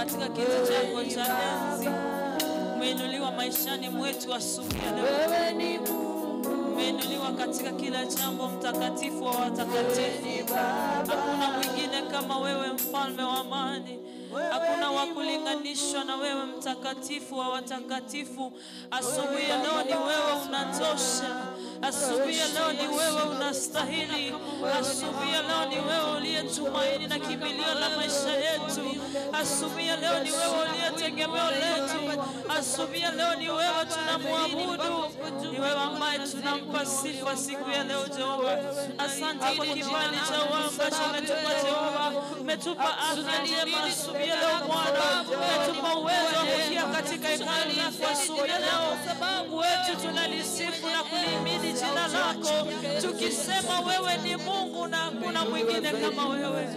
katika kiti chako cha enzi. Umeinuliwa maishani mwetu asubuhi ya leo. Wewe ni Mungu, Umeinuliwa katika kila jambo, mtakatifu wa watakatifu. ni Baba, Hakuna mwingine kama wewe, mfalme wa amani. Hakuna wa kulinganishwa na wewe, mtakatifu wa watakatifu. Asubuhi ya leo ni wewe unatosha. Asubuhi ya leo ni wewe unastahili. Asubuhi ya leo ni wewe uliye tumaini na kimbilio la maisha yetu. Asubuhi ya leo ni wewe uliye tegemeo letu. Asubuhi ya leo ni wewe tunamwabudu, ni wewe ambaye tunampa sifa siku ya leo Jehova. Asante kwa kibali cha wewe ambacho umetupa Jehova, umetupa afya njema asubuhi ya leo Bwana, umetupa uwezo wa kufikia katika hekalu lako asubuhi ya leo. Mungu wetu, tunalisifu na kulihimidi jina lako tukisema wewe ni Mungu na hakuna mwingine kama wewe.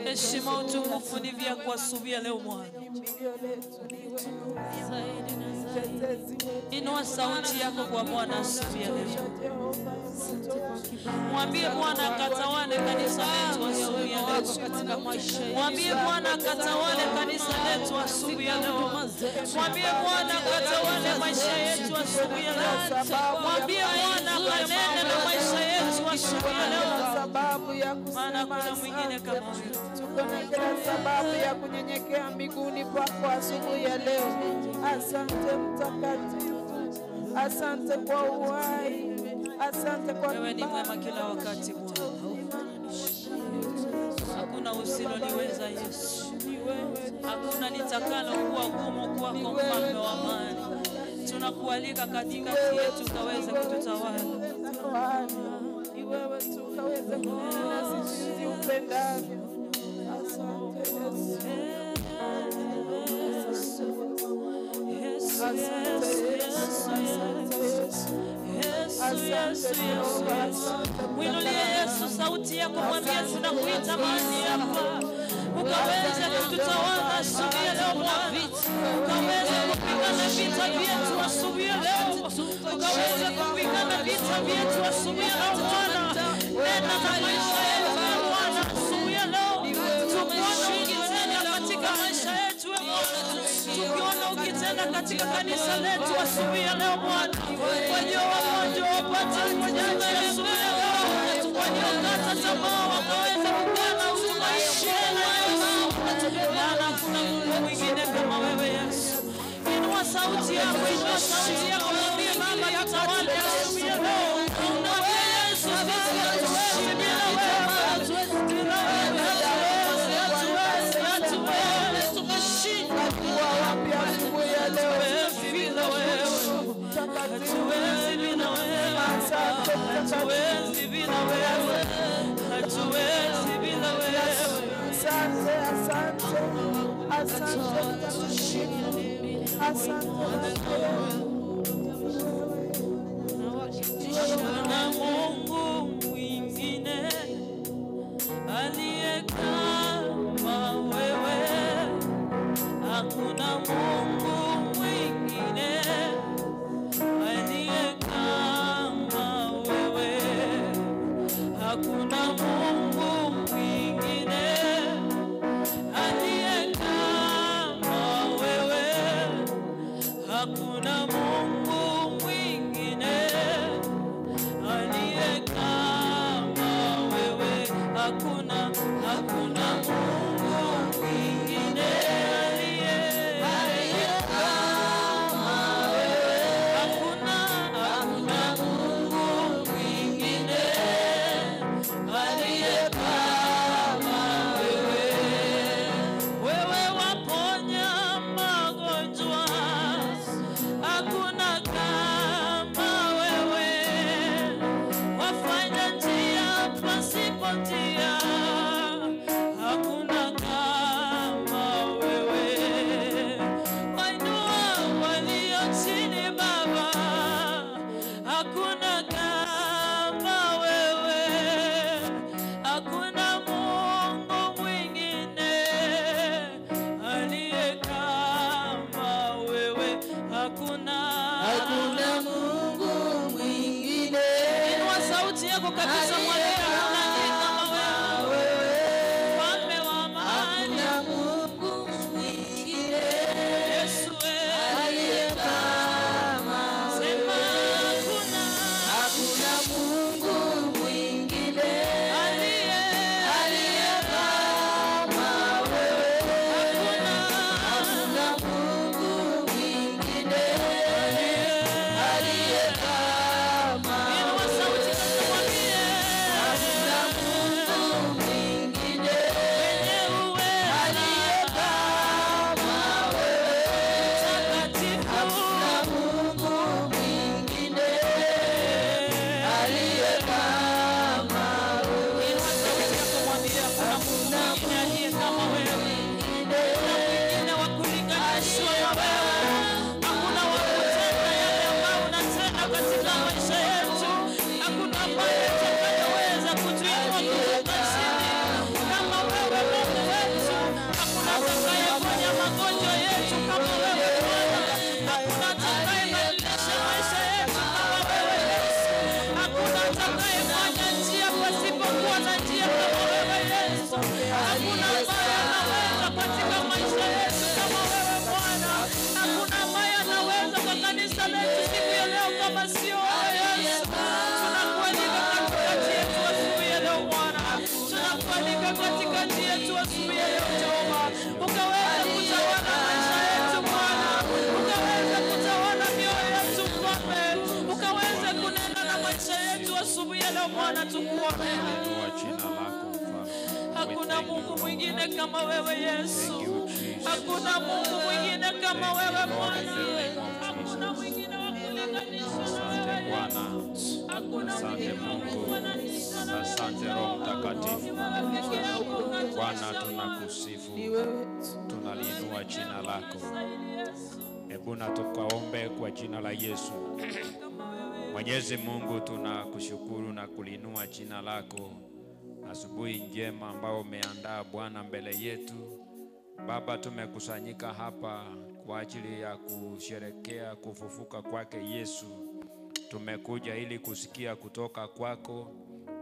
Heshima, utukufu ni vyako asubuhi ya leo Bwana. kimbilio letu ni wewe, mtetezi wetu Inua sauti yako kwa Bwana asubuhi ya leo. Jehova, unatosha. Mwambie Bwana akatawale kanisa letu asubuhi ya leo. Mwambie Bwana akatawale kanisa letu asubuhi ya leo. Mwambie Bwana akatawale maisha yetu asubuhi ya leo. Mwambie Bwana akanene na maisha yetu asubuhi ya leo. Sababu ya Maana kusema hakuna mwingine asante. kama wewe. Tuko na kila sababu ya kunyenyekea miguuni pako asubuhi ya leo. Asante Mtakatifu, asante kwa uhai, asante kwa Wewe ni kibali. mwema kila wakati Bwana. Hakuna usiloliweza Yesu. Hakuna litakalo kuwa gumu kwako, mfalme wa amani. Tunakualika katikati yetu ukaweze kututawala. Ni wewe tu ukaweze kunena nasi jinsi upendavyo. Asante Yesu. Yesu, Asante Yesu, Yesu, Yesu, asante Yesu. Yesu, Asante Yesu, Yesu, Jehova, Yesu. asante Mwinulie Yesu sauti yako, mwambie tunakuita mahali hapa, ukaweze kututawala asubuhi ya leo Bwana, ukaweze kupigana vita vyetu asubuhi ya leo, ukaweze kupigana vita vyetu asubuhi ya leo Bwana. Nena na maisha yetu ya Bwana asubuhi ya leo, tukuone ukitenda katika maisha yetu ya Bwana, tukiona ukitenda katika kanisa letu asubuhi ya leo Bwana, walio wagonjwa wapate uponyaji asubuhi ya leo, waliokata tamaa wakaweze kupata utumaini tena Yesu, maana hakuna Mungu mwingine kama wewe Yesu. Inua sauti yako, inua sauti yako, mwambie Baba tutawale asubuhi ya leo. Mwambie Yesu, sisi hatuwezi bila wewe, bila wewe hatuwezi, hatuwezi, hatuwezi, tumeshindwa. Kuwa wapi asubuhi ya leo? Hatuwezi bila wewe, Mtakatifu, hatuwezi bila wewe, asante Mtakatifu. hatuwezi bila wewe, hatuwezi bila wewe. Asante, asante, asante Mtakatifu. Asante Kuna Mungu mwingine aliye kama wewe, hakuna Mungu mwingine aliye kama wewe, hakuna Mungu mwingine aliye kama wewe, hakuna Mungu kama wewe Yesu. Thank you, Jesus. Hakuna Mungu mwingine kama Thank wewe you, Lord, in Bwana. the name of Hakuna Jesus. mwingine wa kulinganishwa na Asante wewe Bwana. Yesu. Hakuna Asante mwingine wa Mungu. kufananishwa na wewe Asante Roho Mtakatifu. Ni wewe peke yako unatosha Bwana, Bwana. tunakusifu, Ni wewe tu. tunaliinua jina lako. Unastahili Yesu. Hebu na tukaombe kwa jina la Yesu. Kama wewe Mwenyezi Mungu, tunakushukuru na kuliinua jina lako asubuhi njema ambayo umeandaa Bwana mbele yetu. Baba, tumekusanyika hapa kwa ajili ya kusherekea kufufuka kwake Yesu. Tumekuja ili kusikia kutoka kwako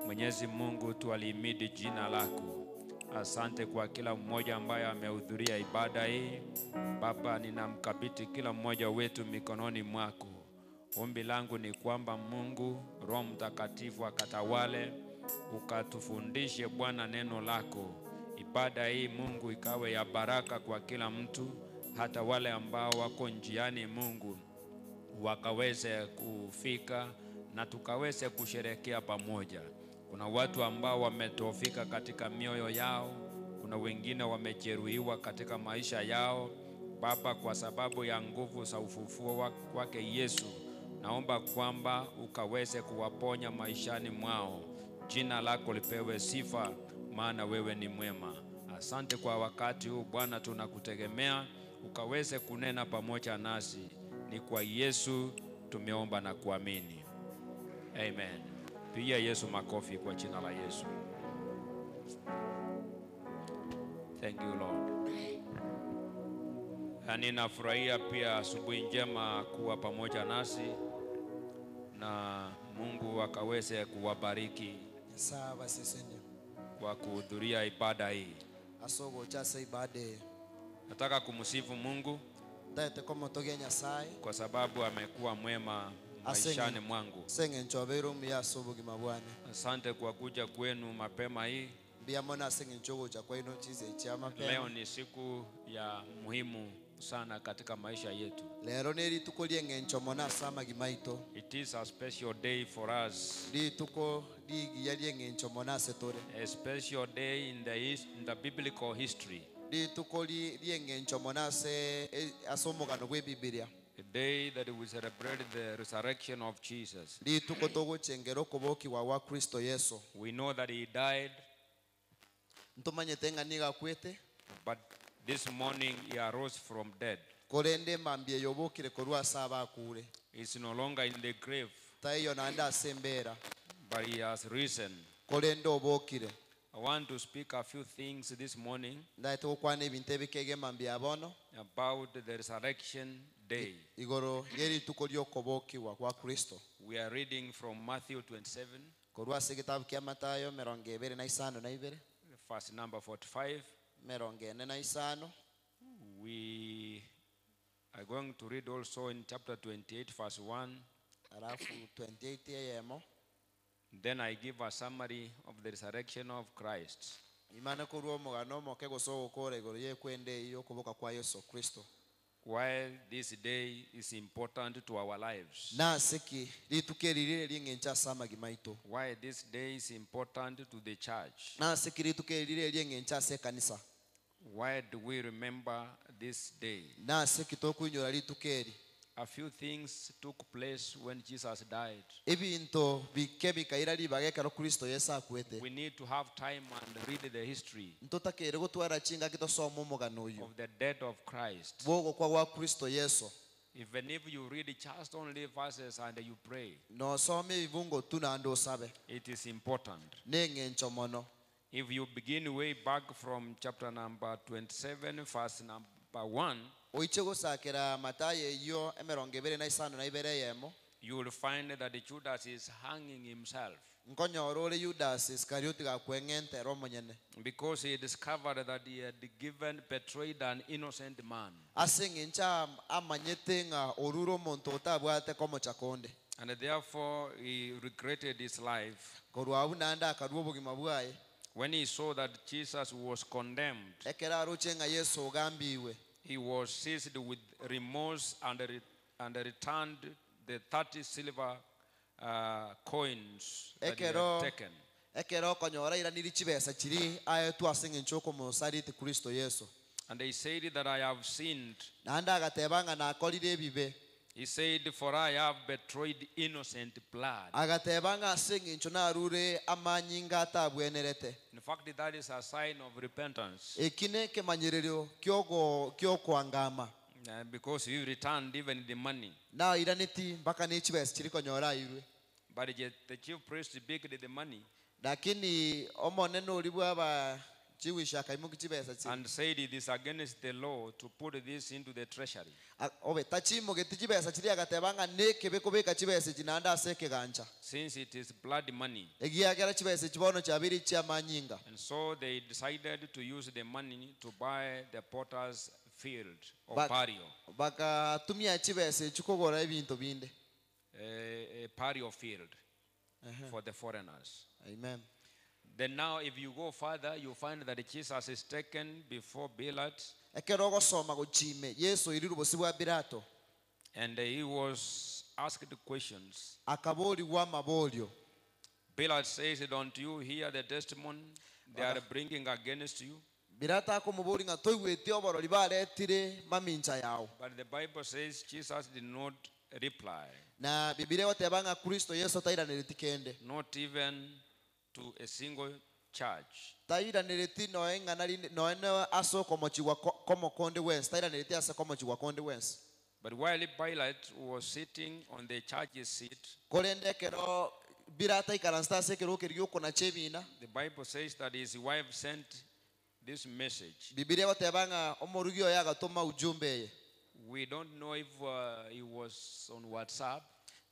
Mwenyezi Mungu, tualihimidi jina lako. Asante kwa kila mmoja ambaye amehudhuria ibada hii. Baba, ninamkabidhi kila mmoja wetu mikononi mwako. Ombi langu ni kwamba Mungu Roho Mtakatifu akatawale, ukatufundishe Bwana neno lako. Ibada hii Mungu ikawe ya baraka kwa kila mtu, hata wale ambao wako njiani, Mungu wakaweze kufika na tukaweze kusherekea pamoja. Kuna watu ambao wametofika katika mioyo yao, kuna wengine wamejeruhiwa katika maisha yao. Baba, kwa sababu ya nguvu za ufufuo wake Yesu, naomba kwamba ukaweze kuwaponya maishani mwao. Jina lako lipewe sifa, maana wewe ni mwema. Asante kwa wakati huu Bwana, tunakutegemea ukaweze kunena pamoja nasi. Ni kwa Yesu tumeomba na kuamini, amen. Pigia Yesu makofi kwa jina la Yesu. Thank you Lord. Na ninafurahia pia asubuhi njema kuwa pamoja nasi na Mungu akaweze kuwabariki Nyasaye abasesenia kwa kuhudhuria ibada hii. ase ogocha ase ibada eye. Nataka kumsifu Mungu Ntaete komotogia Nyasaye kwa sababu amekuwa mwema ase maishani mwangu. ase eng'encho abeire omuya ase obogima bwane. Asante kwa kuja kwenu mapema hii. Mbuya mono ase eng'encho ogocha kwaino chize chia Leo mapema. ni siku ya muhimu sana katika maisha yetu. Lero ne rituko ria eng'encho mono ase amagima aito. It is a special day for us, Rituko rigiya ria eng'encho mono ase tore. a special day in the, in the biblical history, Rituko ria eng'encho mono ase ase omogano bwa ebibilia. a day that we celebrate the resurrection of Jesus. Rituko togochengera okobokiwa gwa Kristo Yesu. We know that he died, Ntomanyete ng'a nigo akwete but this morning he arose from dead. korende emambia eyobokire korwa ase abakure. He's no longer in the grave, Taiyo naende ase embera but he has risen. korende obokire. I want to speak a few things this morning Ndaete gokwana ebinto ebikege emambia bono about the resurrection day. igoro rie rituko riokobokiwa kwa Kristo. We are reading from Matthew 27, Korwa ase egetabu kia Matayo emerongo ebere na isano na ibere verse number 45. emerongo ene na isano. We are going to read also in chapter 28, verse 1. Alafu 28 eyemo Then I give a summary of the resurrection of Christ. imane korwa omogano omoke gose ogokora igoro yekwenda eywo okoboka kwa Yesu Kristo. Why this day is important to our lives. Na ase ki rituko eri rire ring'encho ase amagima aito. Why this day is important to the church. Na ase ki rituko eri rire ring'encho ase ekanisa. Why do we remember this day? Na ase ki tokoinyora rituko eri. A few things took place when Jesus died. Ebinto bike bikaira ribaga ekero Kristo Yesu akwete. We need to have time and read the history Ntotakeire gotwara chingaki tosoma omogano oyo of the death of Christ. bwogokwa gwa Kristo Yesu. Even if you read just only verses and you pray, Nosome ebibungo tu naende osabe it is important. neng'encho mono. If you begin way back from chapter number 27, verse number 1, Oiche gosakera Matayo eywo emerongo ebere na isano na ibere eyemo you will find that Judas is hanging himself nkonyora ore Judas Iskarioti gakweng'entera omonyene because he discovered that he had given, betrayed an innocent man. ase eng'encho amanyete ng'a orure omonto otabwate komocha konde. And therefore, he regretted his life. Korwa abwo naende akarwa obogima bwaye When he saw that Jesus was condemned, ekero aroche ng'a Yesu ogambiwe he was seized with remorse and returned the 30 silver coins that he had Ekero taken. Ekero okonyora airaniri chibesa chiria aetwe ase eng'encho y'okomosariti Kristo Yeso. And he said that I have sinned. Naende agateba ng'a nakorire ebibe. He said, For I have betrayed innocent blood. Agateba ng'a ase eng'encho narure amanyinga atabwenerete. In fact, that is a sign of repentance. Eki nekemanyererio kiogo kiokoangama. Because he returned even the money. Nairaneti mpaka ne chibesa chiria konyora airwe. But the chief priest picked the money. Lakini omonene oria bw'aba Jewish akaimokia chibesa chiria. And said it is against the law to put this into the treasury. Obe tachimogeti chibesa chiria agateba ng'a nekebe kobeka chibesa echi naende ase ekegancha. Since it is blood money. Egiagera chibesa echi bono chiabeire echi'amanyinga. And so they decided to use the money to buy the potter's field of burial. Bagatumia chibesa echio kogora ebinto binde. A burial field for the foreigners. Amen. Then now if you go further, you find that Jesus is taken before Pilate. Ekero ogosoma gochia ime, Yeso oirirwe bosio bwa Pilato. And he was asked questions. Akaborigwa amaborio. Pilate says, Don't you hear the testimony they are bringing against you? Pilato akomoboria ng'a toigweti oborori baretire mamincha yao. But the Bible says Jesus did not reply. Na Bibilia egoteba ng'a Kristo Yeso tairanereti kende. Not even to a single charge. Tairanereti noe ing'ana rinde, noe ne ase okomochigwa komo konde gwensi, tairanereti ase komochigwa konde gwensi. But while Pilate was sitting on the judge's seat, Korende ekero Pilato aikaransete ase ekerogo keria gi'okonacha ebiina, the Bible says that his wife sent this message. Bibilia egoteba ng'a omorugi oye agatoma ujumbe eye. We don't know if he was on WhatsApp.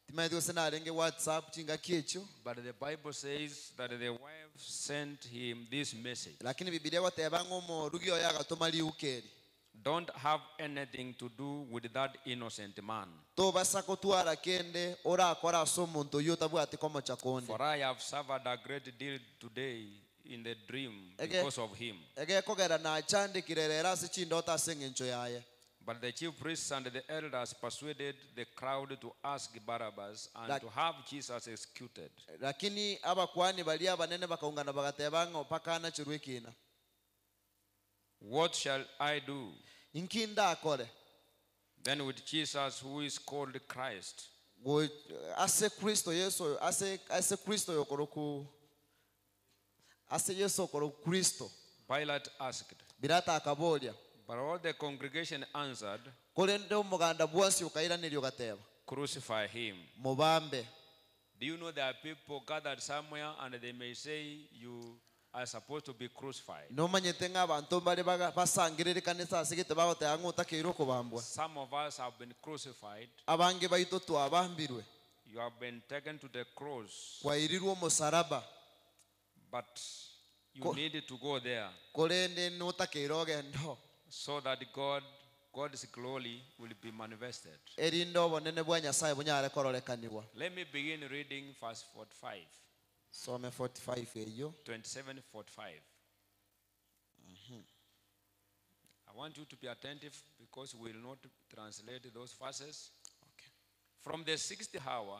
Timanyeti gose narenge WhatsApp chingaki echio. But the Bible says that the wife sent him this message. Lakini Bibilia egoteba ng'a omorugi oye agatoma riuko eri. Don't have anything to do with that innocent man. Tobasa kotwara kende orakore ase omonto oyio otabwati komocha konde. For I have suffered a great deal today in the dream because of him. Egekogera nachandekire rero ase chindoto ase engencho yaye. But the chief priests and the elders persuaded the crowd to ask Barabbas and to have Jesus executed. Lakini abakuani baria abanene bakaungana bagateba ng'a mpaka anacherwe ekiina. What shall I do? Inki ndakore? Then with Jesus who is called Christ. Ase Kristo Yeso, ase ase Kristo yokoroku ase Yeso okoroku Kristo. Pilate asked. Pilato akaboria. But all the congregation answered, Korende omoganda bwonsi okairaneria ogateba. Crucify him. Mobambe. Do you know there are people gathered somewhere and they may say you are supposed to be crucified? Nomanyete ng'a abanto mbare basangererekanete ase gete bagoteba ng'a otakeire okobambwa. Some of us have been crucified. Abange baito twabambirwe. You have been taken to the cross. Kwairirwe omosaraba. But you need to go there. Korende notakeire ogende oo. So that God, God's glory will be manifested. Erinde obonene bwa Nyasae bonyare kororekanigwa. Let me begin reading verse 45. Some 45 eyio. 27, 45. I want you to be attentive because we will not translate those verses. Okay. From the sixth hour,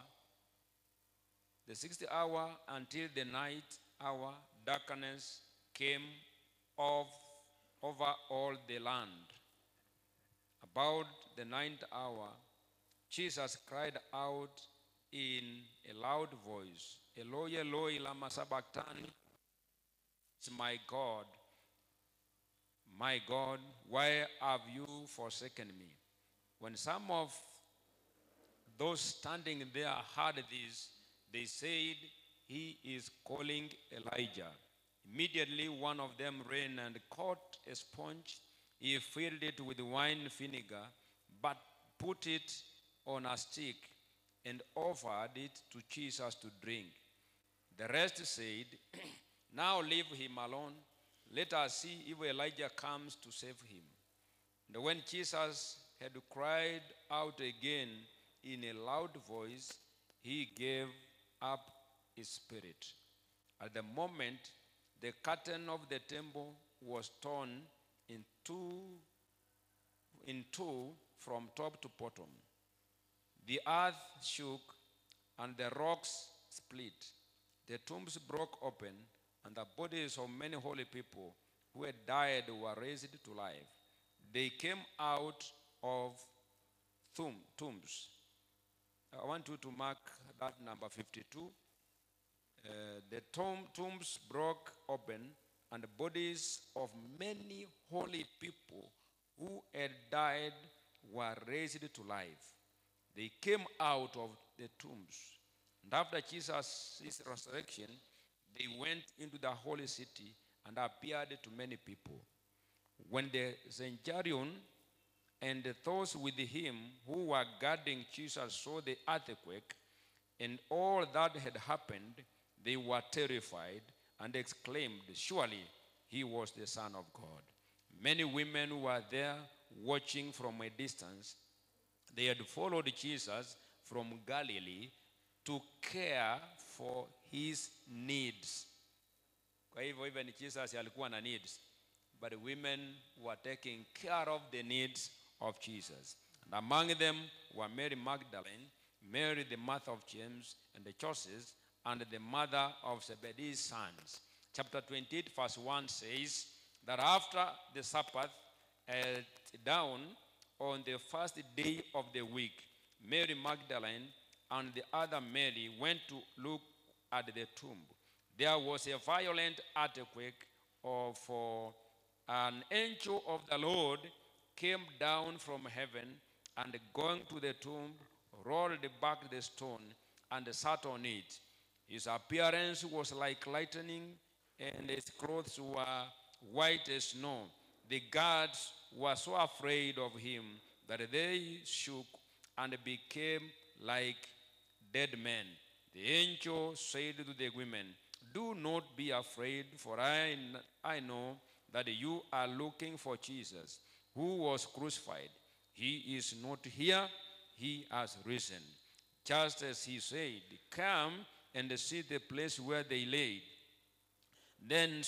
the sixth hour until the ninth hour, darkness came off over all the land. About the ninth hour, Jesus cried out in a loud voice, Eloi, Eloi, lama sabachthani, my God, my God, why have you forsaken me? When some of those standing there heard this, they said, He is calling Elijah. Immediately one of them ran and caught a sponge. He filled it with wine vinegar, but put it on a stick and offered it to Jesus to drink. The rest said, Now leave him alone. Let us see if Elijah comes to save him. And when Jesus had cried out again in a loud voice, he gave up his spirit. At the moment, the curtain of the temple was torn in two from top to bottom. The earth shook and the rocks split. The tombs broke open, and the bodies of many holy people who had died were raised to life. They came out of tombs. I want you to mark that number 52. The tombs broke open, and the bodies of many holy people who had died were raised to life. They came out of the tombs. And after Jesus' resurrection, they went into the holy city and appeared to many people. When the centurion and those with him who were guarding Jesus saw the earthquake and all that had happened, they were terrified and exclaimed, Surely he was the Son of God. Many women were there watching from a distance. They had followed Jesus from Galilee to care for his needs. Kwa hivyo even Jesus alikuwa na needs, but women were taking care of the needs of Jesus. And among them were Mary Magdalene, Mary the mother of James and the Joseph, and the mother of Zebedee's sons. Chapter 28 verse 1 says that after the Sabbath at dawn on the first day of the week, Mary Magdalene and the other Mary went to look at the tomb. There was a violent earthquake, for an angel of the Lord came down from heaven and going to the tomb, rolled back the stone and sat on it. His appearance was like lightning, and his clothes were white as snow. The guards were so afraid of him that they shook and became like dead men. The angel said to the women, Do not be afraid, for I know that you are looking for Jesus, who was crucified. He is not here, he has risen. Just as he said, Come and see the place where they laid. Then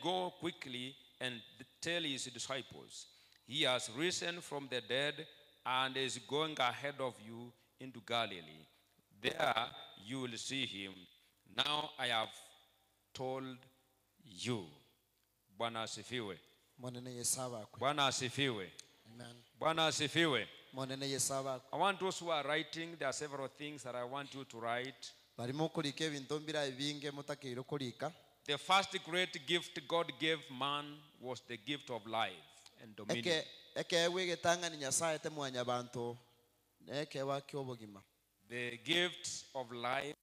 go quickly and tell his disciples, He has risen from the dead and is going ahead of you into Galilee. There you will see him. Now I have told you. Bwana asifiwe. Mwanene Yesu abakwe. Bwana asifiwe. Amen. Bwana asifiwe. Mwanene Yesu abakwe. I want those who are writing, there are several things that I want you to write. Barimo kurika ebintu mbira ebinge mutakeire kurika. The first great gift God gave man was the gift of life and dominion. Eke ekewe getangani Nyasaye te mwanya bantu nekewa kyobogima. The gift of life.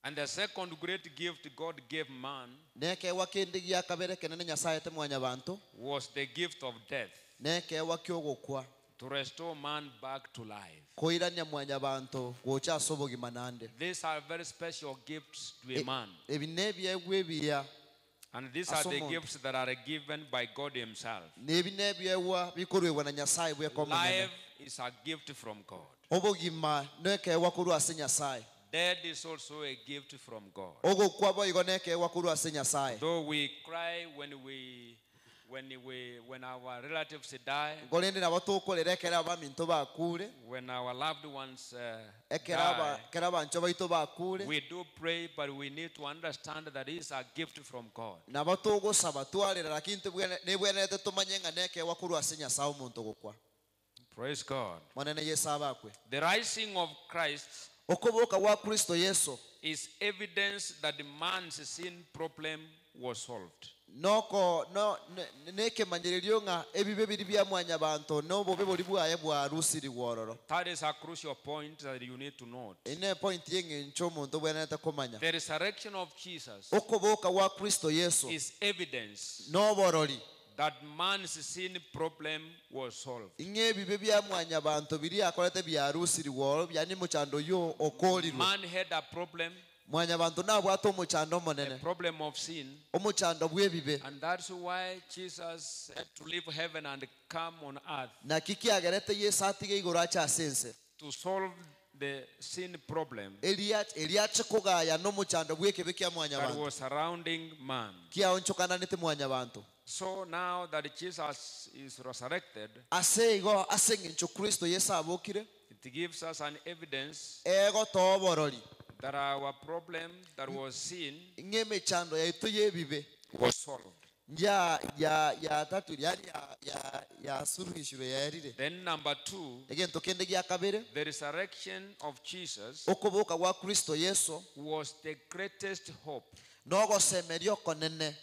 And the second great gift God gave man Nekewa kindi gia kabere kenene Nyasaye te mwanya bantu was the gift of death, nekewa kyogokwa to restore man back to life. koirania mwanya bantu gocha sobogima nande. These are very special gifts to a man. Ebi nebyegwe biya And these are the Asomo. gifts that are given by God himself. nebi nebyegwa bikorwewa na Nyasaye bwekomenene. Life is a gift from God. Obogima nekewa korwa ase Nyasaye. Death is also a gift from God. Ogokwa boigo nekewa korwa ase Nyasaye. Though we cry when our relatives die, Ngorende nabo tokorera ekero abaminto bakure, when our loved ones ekero aba- die, ekero abancho baito bakure, we do pray, but we need to understand that it is a gift from God. nabo togosaba twarera lakini nibwenerete tumanye ng'a nekewa korwa ase Nyasaye omonto gokwa. Praise God. Mwanene Yesu abakwe. The rising of Christ Okoboka gwa Kristo Yesu is evidence that man's sin problem was solved. noko no nekemanyererio ng'a ebibe biri bia mwanya bantu nobobe bori bwaye bwarusirigwe ororo. That is a crucial point that you need to note. Ine point y'eng'encho omonto bwenerete komanya. The resurrection of Jesus Okoboka gwa Kristo Yesu is evidence noborori that man's sin problem was solved. ing'e ebibe bia mwanya bantu biri akorete biarusirigwe ororo byani muchando yo okorirwe. Man had a problem, Mwanya bantu nabwate omuchando a omonene, problem of sin, omuchando bw'ebibe. and that's why Jesus had to leave heaven and come on earth Naki kiagerete Yesu atige igoro ache ase ense to solve the sin problem Eria eriache kogaya n'omochando bw'ekebe kia that mwanyabanto was surrounding man. kiaonchokananete mwanyabanto. So now that Jesus is resurrected, Ase igo ase eng'encho Kristo Yesu abokire it gives us an evidence egotoa oborori that our problem that was sin ng'a emechando yaito y'ebibe was solved. ya ya ya tatu yani ya ya yasuruhishirwe yaerire. Then number two, Egento kende gia kabere the resurrection of Jesus okoboka gwa Kristo Yesu was the greatest hope. nogosemeria okonene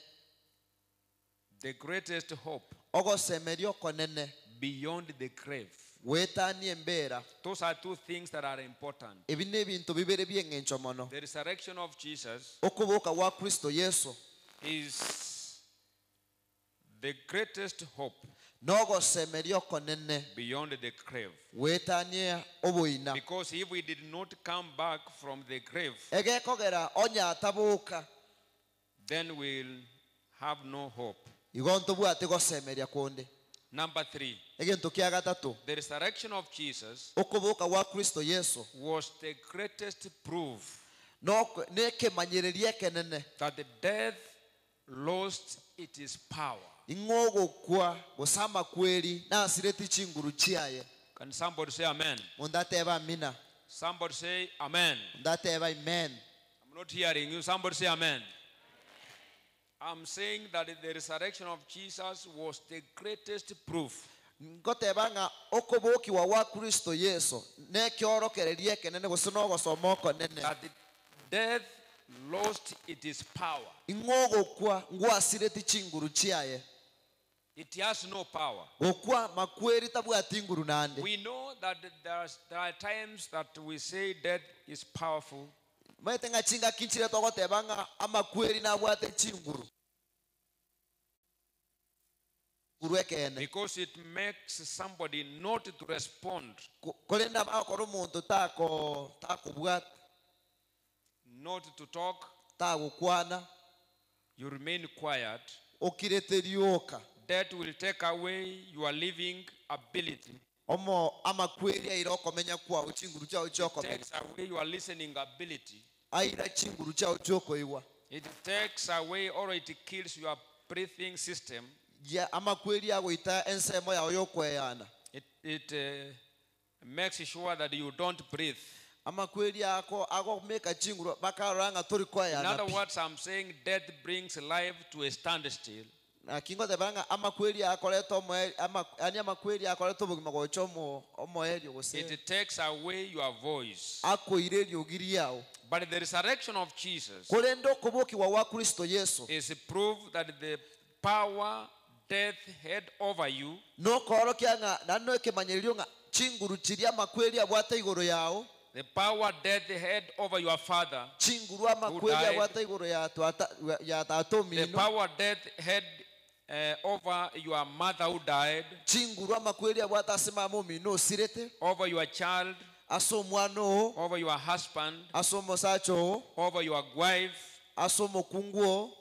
The greatest hope ogosemeria okonene beyond the grave. gwetania embera. Those are two things that are important. Ebi ni ebinto bibere by'eng'encho mono. The resurrection of Jesus Okoboka gwa Kristo Yesu is the greatest hope nogosemeria okonene beyond the grave. gwetania oboina. Because if we did not come back from the grave, Egekogera onya ataboka then we'll have no hope. igo ntobwate gosemeria konde. Number three, Egento kia gatato the resurrection of Jesus okoboka gwa Kristo Yesu was the greatest proof no nekemanyereria ekenene that the death lost its power. ing'o ogokwa gose amakweri nasireti chinguru chiaye. Can somebody say amen? Mundu ateba amina. Somebody say amen. Mundu ateba amen. I'm not hearing you. Somebody say amen. I'm saying that the resurrection of Jesus was the greatest proof Ngoteba ng'a okobokiwa gwa Kristo Yesu nekiorokereria ekenene gose nogosoma okonene that the death lost its power. ing'o ogokwa ngwasireti chinguru chiaye. It has no power. Gokwa makweri tabwati nguru nande. We know that there are times that we say death is powerful. Maete ng'a chingaki nchire togoteba ng'a amakweri nabwate chinguru nguru ekene Because it makes somebody not to respond, korenda bakora omonto tako takobwata not to talk. tagokwana You remain quiet. okirete rioka. Death will take away your living ability. Omo amakweri aira okomenya kwao chinguru chiao It chiokomenya takes away your listening ability. aira chinguru chiao chiokoigwa. It takes away or it kills your breathing system. Ya amakweri agoita ensemo yao yokweyana. It makes sure that you don't breathe. Amakweri ako agomeka chinguru bakarora ng'a tori In kweyana other pi. words, I'm saying death brings life to a standstill. Naki ngoteba ng'a amakweri akoreta omoe ama yani amakweri akoreta obogima gocha omo omoerio gose It takes away your voice. akoire eriogi riao. But the resurrection of Jesus Korende okobokiwa gwa Kristo Yesu is proof that the power death had over you nokorokia ng'a nano ekemanyererio ng'a chinguru chiria amakweri abwate igoro yao The power death had over your father, chinguru amakweri Who died. abwate igoro ya twata ya tata the omino power death had over your mother who died, chinguru amakweri abwate ase mama omino osirete over your child, ase omwana oo over your husband, ase omosacha oo over your wife, ase omokungu oo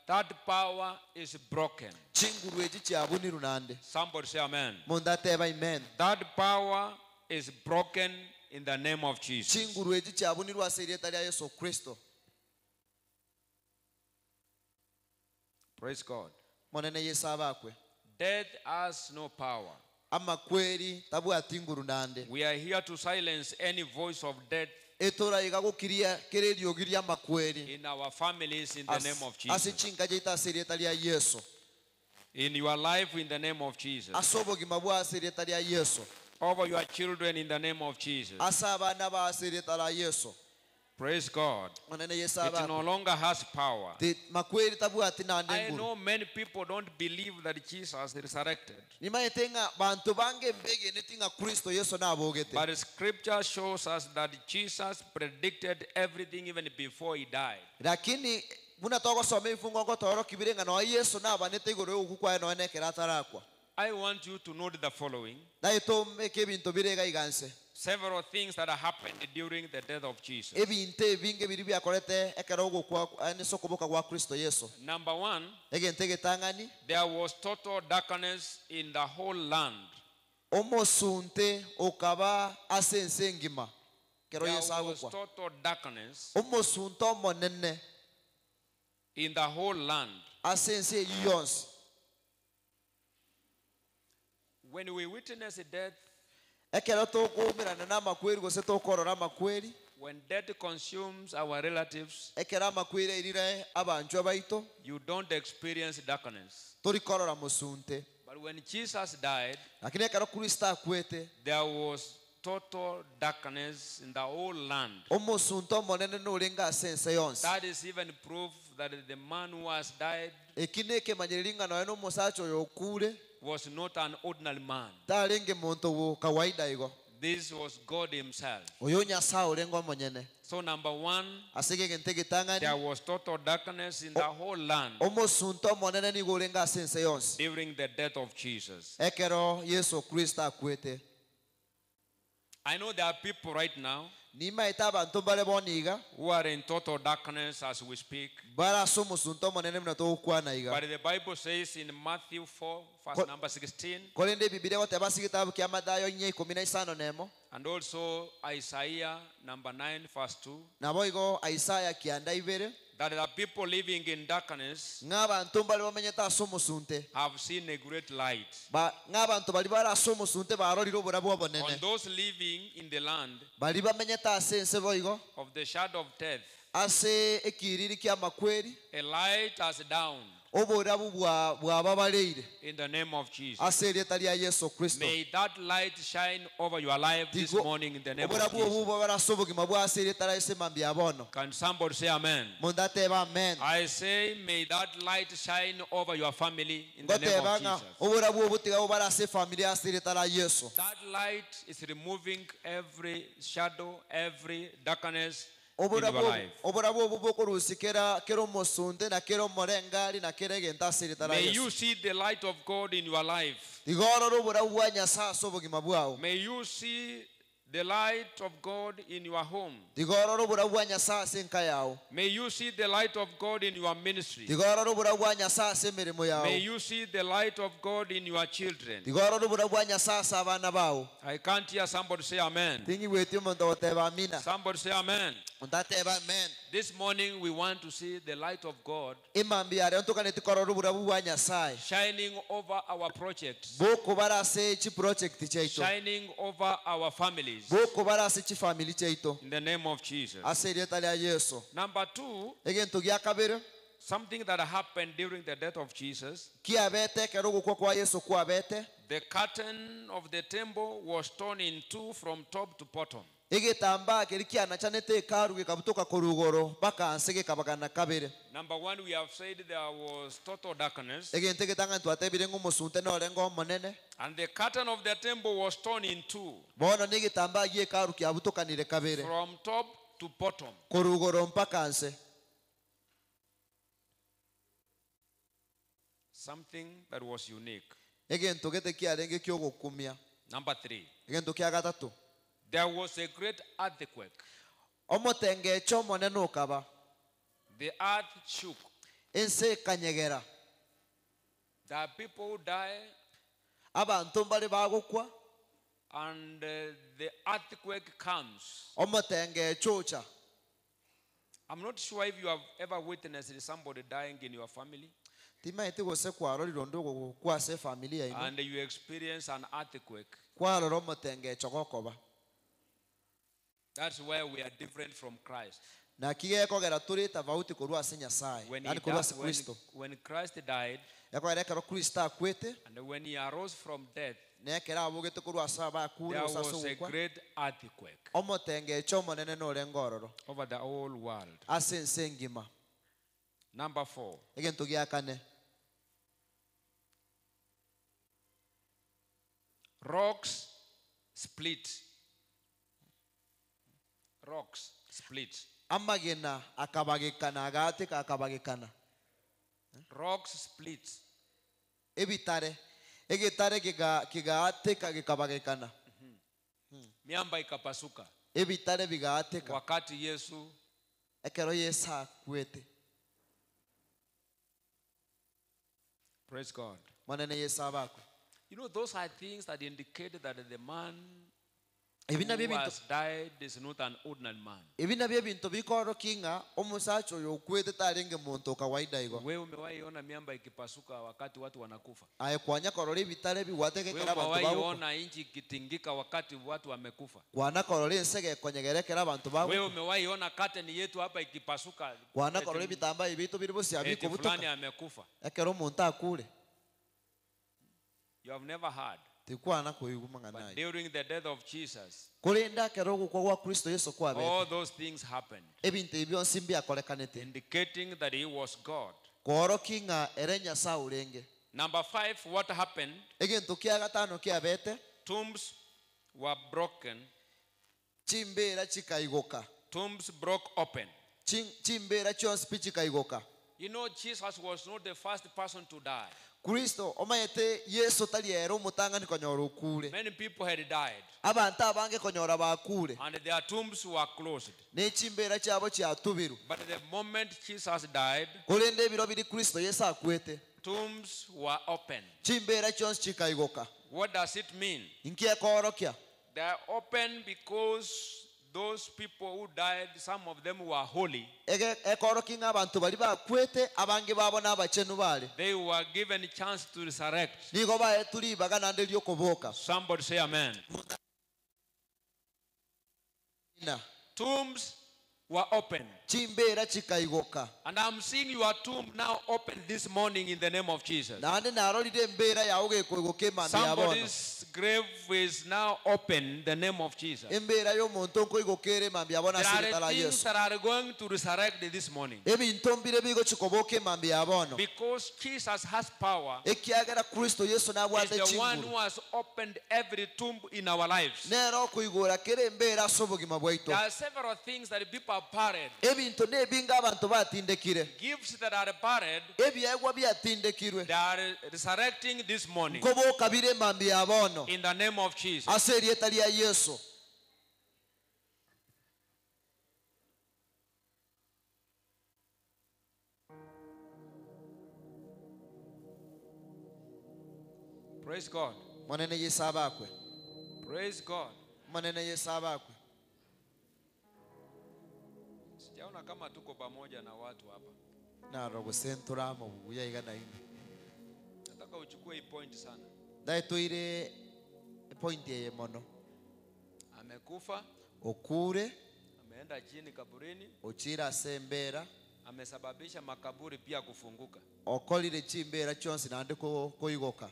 that power is broken. chinguru echi chiabuniru nande. Somebody say amen. Mundu ateba amen. That power is broken in the name of Jesus. Chinguru echi chiabunirwe ase erieta ria Yesu Kristo. Praise God. Monene Yesu abakwe. Death has no power. Amakweri tabwati nguru nande. We are here to silence any voice of death Etoraiga gokiria kere eriogi ria amakweri in our families in the name of ase Jesus. chinka chiaito ase erieta ria Yesu. In your life in the name of Jesus. Ase obogima bwa ase erieta ria Yesu. Over your children in the name of Jesus. Ase abana ba ase erieta ria Yesu. Praise God. Monene Yesu It abakwe. no longer has power. Ti makweri tabwati nande I nguru. know many people don't believe that Jesus resurrected. Nimaete ng'a bantu bange mbegeneti ng'a Kristo Yesu nabogete. But scripture shows us that Jesus predicted everything even before he died. Lakini buna togosoma ebifungo ngotoro kibire ng'a noe Yesu nabanete igoro yogoku kwaye noe nekero atarakwa. I want you to note the following. Naye tomeke ebinto bire iga iga nse. Several things that happened during the death of Jesus. Ebinto ebinge biri biakorete ekero ogokwa ase okoboka gwa Kristo Yesu. Number one, Egento egetang'ani, there was total darkness in the whole land. omosunte okaba ase ense engima. Kero There Yeso was agokwa. total darkness Omosunte omonene in the whole land. ase ense eyio yonsi. When we witness death, Ekero tokoumerana na amakweri gose tokorora amakweri, when death consumes our relatives, ekero amakweri airire abanchwa baito, you don't experience darkness. torikorora mosunte. But when Jesus died, Lakini ekero Kristo akwete, there was total darkness in the whole land. omosunte omonene norenge ase ense yonsi. That is even proof that the man who has died Eki nekemanyereri ng'a nonya na omosacha oyo okure, was not an ordinary man. tarenge monto wo kawaida igo. This was God Himself. Oyo Nyasaye orenge omonyene. So, number one, Ase egento egetang'ani, there was total darkness in the whole land omosunte omonene nigo orenge ase ense yonsi. during the death of Jesus. Ekero Yeso Kristo akwete. I know there are people right now Nimaete abanto mbare bono iga, who are in total darkness as we speak. bare ase omosunte omonene buna togokwana iga. But the Bible says in Matthew 4, verse number 16, Korende Ebibilia egoteba ase egetabu kia Mathayo inya ikomi na isano na emo, and also Isaiah number 9, verse 2, nabo igo Isaya kianda ibere, that the people living in darkness ng'a abanto mbare bamenyete ase omosunte, have seen a great light. Ba, ng'a abanto bari bare ase omosunte barorire oborabu obonene. On those living in the land Bari bamenyete ase ense boigo, of the shadow of death, ase ekiriri kia amakweri, a light has dawned oborabu bwa bwababareire in the name of Jesus. ase erieta ria Yesu Kristo. May that light shine over your life this Tigo- morning in the name of oborabu obu Jesus. bwabare ase obogima bwa ase erieta ria Yesu mambia bono. Can somebody say amen? Monto ateba amen. I say, may that light shine over your family in the name Ngoteba of ng'a Jesus. oborabu obu tiga bobare ase efamily ase erieta ria Yesu. That light is removing every shadow, every darkness in your Oborabu obu- life. oborabu obu bokorusia kera kera omosunte na kera omorengari na kera egento ase erieta ria May you Yesu. see the light of God in your life. Tiga orore oborabu bwa Nyasaye ase obogima bwao. May you see the light of God in your home. Tiga orore oborabu bwa Nyasaye ase enka yao. May you see the light of God in your ministry. Tiga orore oborabu bwa Nyasaye ase emeremo yao. May you see the light of God in your children. Tiga orore oborabu bwa Nyasaye ase abana bao. I can't hear somebody say amen. Tingigweti omonto ogoteba amina. Somebody say amen. Monto ateba amen. This morning we want to see the light of God Emambia aria ntokaneti korora oborabu bwa Nyasaye shining over our projects, bokobara ase chiproject chiaito, shining over our families. bokobara ase chifamily chiaito In the name of Jesus. ase erieta ria Yesu. Number two, Egento gia kabere something that happened during the death of Jesus. kiabete ekero ogokwa kwa Yesu kwabete, The curtain of the temple was torn in two from top to bottom. egetambaa keri kianachanete ekaru gekabutoka korwa igoro mpaka nse gekabagana kabere. Number one, we have said there was total darkness. Egento egetang'ani twatebire ng'a omosunte norenge omonene. And the curtain of the temple was torn in two Bono na egetambaa gia ekaru kiabutokanire kabere from top to bottom. korwa igoro mpaka nse. Something that was unique. Egento gete kiarenge kiogokumia. Number three, Egento kia gatato, there was a great earthquake. omotengecho omonene okaba, The earth shook. ense ekanyegera, There are people who die, abanto mbare bagokwa, and the earthquake comes. omotengecho ocha. I'm not sure if you have ever witnessed somebody dying in your family Timaete gose kwarorire onde ogokwa ase efamily yaino, and you experience an earthquake. kwarora omotengecho gokoba. That's where we are different from Christ. Naki gekogera tore tofauti korwa ase Nyasaye, When, he yaani korwa ase when, Kristo. when Christ died Ekogera ekero Kristo akwete, and when he arose from death, na ekero abogete korwa ase abakure there gose ase was a ogokwa, great earthquake omotengecho omonene norenge ororo over the whole world. ase ense engima. Number four, Egento gia kane, rocks split. Rocks split. amagena akabagekana, agateka akabagekana. Rocks split. Ebitare, egetare kigaateka gekabagekana. Miamba ikapasuka. Ebitare bigaateka. Wakati Yesu Ekero Yesu akwete. Praise God. Manene Yesu abakwe. You know, those are things that indicate that the man Ebi nabio who ebinto has died is not an ordinary man. ebi nabio ebinto bikorokia ng'a omosacha oyo okwete tarenge monto okawaida igo. Wewe umewahi ona miamba ikipasuka wakati watu wanakufa? Aye kwanya korora ebitare Wewe bigwateka ekero abanto umewahi bagokwa? ona nchi ikitingika wakati watu wamekufa? Kwana korora ense gekonyegera ekero abanto Wewe bagokwa? umewahi ona curtain yetu hapa ikipasuka Kwana korora eti, ebitambaa ebi biri bosia eti fulani bikobutoka amekufa? ekero omonto akure? You have never heard. Tikwana koigwa mang'ana But aye. during the death of Jesus, Korende ekero ogokwa gwa Kristo Yesu kwabete, all those things happened, ebinto ebi bionsi mbiakorekanete indicating that he was God. koorokia ng'a ere Nyasaye orenge. Number 5, what happened? Egento kia gatano kiabete, Tombs were broken. chimbera chikaigoka. Tombs broke open. Chimbera chionsi pi chikaigoka. You know, Jesus was not the first person to die. Kristo omayete Yesu tari ere omotang'ani konyora okure. Many people had died, Abanto abange konyora bakure and their tombs were closed. ne chimbera chiabo chiatubiru. But the moment Jesus died, Korende ebiro biri Kristo Yesu akwete, tombs were open. chimbera chionsi chikaigoka. What does it mean? Inki ekorokia? They are open because those people who died, some of them were holy. Ege ekorokia ng'a abanto bari bakwete abange babo n'abachenu bare. They were given a chance to resurrect. Nigo baetwe ribaga naende riokoboka. Somebody say amen. Na Tombs were open. chimbera chikaigoka. And I'm seeing your tomb now open this morning in the name of Jesus. Naende narorire embera yao gekoigoka emambia ya bono. Somebody's grave is now open in the name of Jesus. Embera y'omonto nkoigoka ere emambia ya bono There ase eritara are things Yesu. that are going to resurrect this morning. Ebinto mbire bigochikoboka emambia ya bono. Because Jesus has power. Ekiagera Kristo Yesu Is nabwate the one chinguru. who has opened every tomb in our lives. Nero okoigora kere embera ase obogima bwaito. There are several things that people have buried. Ebinto nebinga abanto batindekire. Gifts that are buried, Ebiegwa biatindekirwe. they are resurrecting this morning. Nkoboka bire emambia ya bono. In the name of Jesus. Ase erieta ria Yesu. Praise God. Monene Yesu abakwe. Praise God. Monene Yesu abakwe. Sijaona kama tuko pamoja na watu hapa. Naro gosentura buya iga naime. Nataka uchukue hii point sana. Ndaetwire point eye mono. Amekufa, Okure ameenda chini kaburini, ochira ase embera amesababisha makaburi pia kufunguka. okorire chimbera chionsi naende koigoka.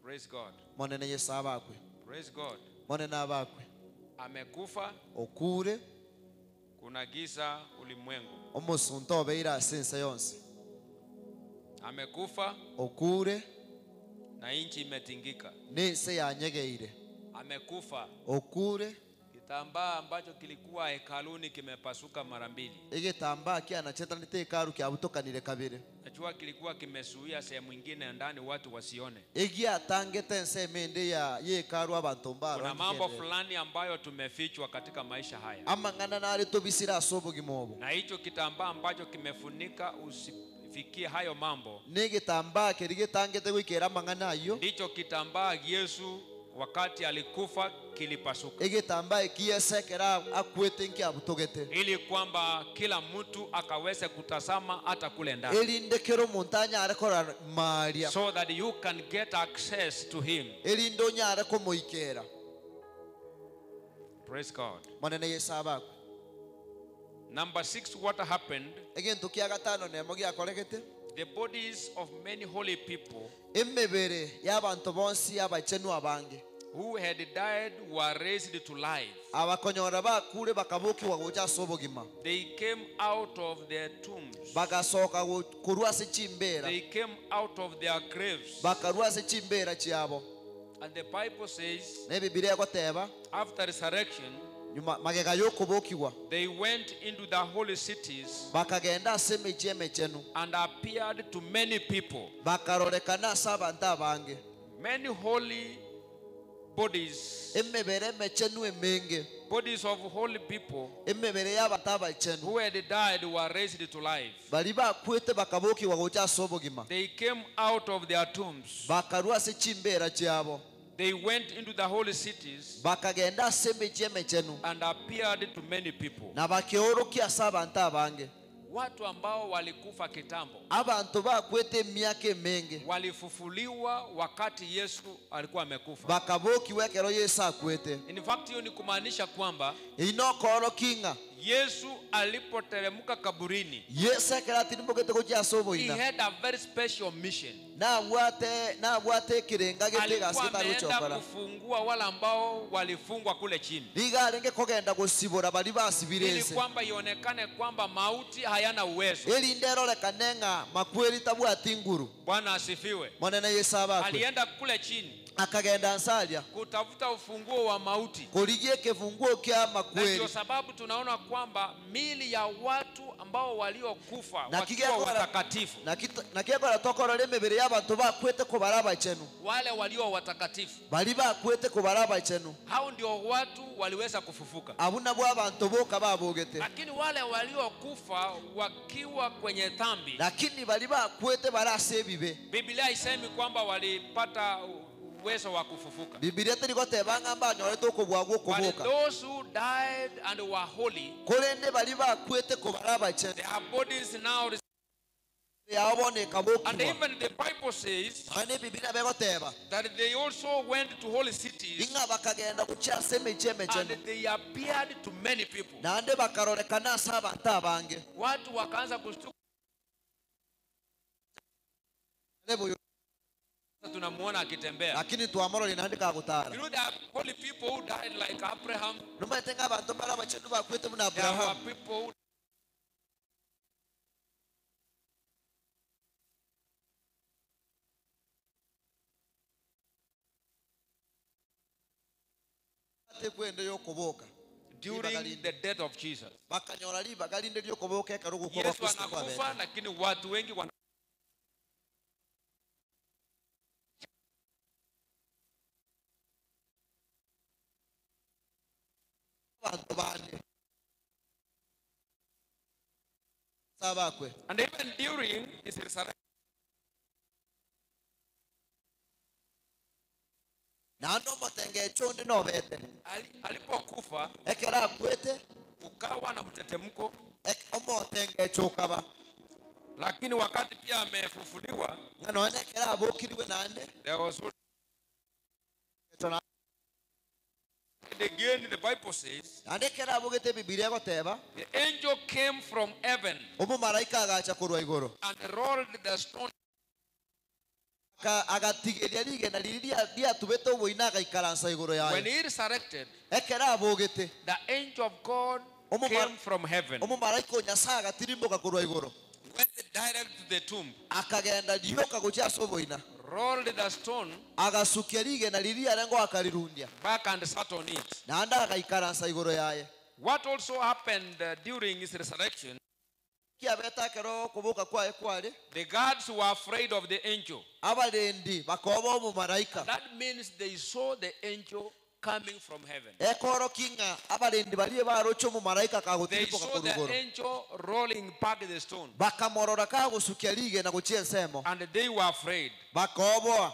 Praise God. Monene Yesu abakwe. Praise God. Monene abakwe. Amekufa, Okure kuna giza ulimwengu. omosunto obeire ase ense yonsi. Amekufa Okure na nchi imetingika. nense yanyegeire. Amekufa, Okure kitambaa ambacho kilikuwa hekaluni kimepasuka mara mbili. egetambaa kianachetanete ekaru kiabutokanire kabere. Najua kilikuwa kimezuia sehemu ingine ndani watu wasione. Egiatangete ense emende ya yekaru abanto Kuna mambo mbaro. fulani ambayo tumefichwa katika maisha haya, Amang'ana nare tobisire ase obogima obo. na hicho kitambaa ambacho kimefunika usifikie hayo mambo Negetambaa keri getangete goikera amang'ana ayio. ndicho kitambaa Yesu wakati alikufa kilipasuka, Egetambaa eki Yesu ekero akwete nkiabutogete. ili kwamba kila mtu akaweze kutazama hata kule ndani, Erinde kero omonto anyare korora maria. so that you can get access to him. Erinde onyare komoikera. Praise God. Monene Yesu abakwe. Number 6, what happened? Egento kia gatano nemo giakoregete. The bodies of many holy people Emebere y'abanto bonsi abachenu abange. who had died were raised to life. Abakonyora bakure bakabokiwa gocha ase obogima. They came out of their tombs. Bagasoka korwa ase chimbera. They came out of their graves. Bakarwa ase chimbera chiabo. And the Bible says, Ne Bibilia egoteba after resurrection, nyuma magega y'okobokiwa they went into the holy cities bakagenda ase emechie emechenu and appeared to many people. bakarorekana ase abanto abange. Many holy bodies, Emebere emechenu emenge bodies of holy people emebere y'abanto abachenu who had died were raised to life. bari bakwete bakabokiwa gocha ase obogima They came out of their tombs bakarwa ase chimbera chiabo. They went into the holy cities Bakagenda ase emechie emechenu and appeared to many people. na bakeorokia ase abanto abange. Watu ambao walikufa kitambo Abanto bakwete emiaka emenge walifufuliwa wakati Yesu alikuwa amekufa. bakabokiwa ekero Yesu akwete. In fact, hiyo ni kumaanisha kwamba Inokoorokia ng'a Yesu alipoteremka kaburini, Yesu ekero atirimbokete gochia ase he oboina had a very special mission. nabwate nabwate ekerenga gete Alikuwa egasi ameenda getarochokora kufungua wale ambao walifungwa kule chini, niga arenge kogenda gosibora bari basibire ili ense kwamba ionekane kwamba mauti hayana uwezo. erinde erorekane ng'a makweri tabwati nguru. Bwana asifiwe. Monene Yesu abakwe Alienda kule chini akagenda nsaria kutafuta ufunguo wa mauti, korigia ekefunguo kia na makweri ndio sababu tunaona kwamba mili ya watu ambao waliokufa Na wakiwa kigekora- watakatifu, nakiekora tokorora emibere y'abantu bakwete kobara abachenu wale walio watakatifu, bari bakwete kobara abachenu hao ndio watu waliweza kufufuka. abo nabwo abantu boka babogete Lakini wale waliokufa wakiwa kwenye dhambi, lakini bari bakwete barase ebibe Biblia haisemi kwamba walipata uwezo wa kufufuka. Bibilia terigoteba ng'a mbanyorete okobua But gwokoboka those who died and were holy, korende bari bakwete kobara abachenu their bodies now yao bono and ekabokiwa even the Bible says nonye Bibilia begoteba that they also went to holy cities ing'a bakagenda gochia ase emechie and emechenu they appeared to many people. naende bakarorekana ase abanto abange. Watu wakaanza kushtuka, Lebo- tunamuona akitembea. Lakini twamorori naende You kagotara. know, there are holy people who died like Abraham. Nomaete ng'a abanto mbare abachenu bakwete buna There were Abraham. people who Ate kwende yokoboka during the death of Jesus. bakanyora ribaga rinde ryokoboka ekero gokwa Yesu Kristo anakufa, kwabete. lakini watu wengi wana Abanto bande sabakwe and even during his resurrection, naende omotengecho onde nobete alipokufa ekero akwete ukawa na mtetemko, omotengecho okaba lakini wakati pia amefufuliwa ng'a nonye ekero abokiriwe naende there was also echo na- And again the Bible says naende ekero abogete Bibilia egoteba the angel came from heaven omomaraika agacha korwa igoro and rolled the stone Agatigeria rigena riria riatubete oboina agaikaransa igoro When yaye. he resurrected, Ekero abogete the angel of God came from heaven, omomaraika o Nyasaye agatirimboka korwa igoro went direct to the tomb, akagenda rioka gochia ase oboina rolled the stone agasukia rigena riria arengo akarirundia back and sat on it. naende agaikaransa igoro yaye. What also happened during his resurrection, Kiabete ekero okoboka kwaye kware the guards were afraid of the angel. abarendi bakoba omomaraika. That means they saw the angel coming from heaven. Ekorokia ng'a abarendi baria baroche omomaraika They kagotirimboka saw korwa the igoro angel rolling back the stone bakamorora kagosukia rigena gochia ensemo and they were afraid. bakoboa.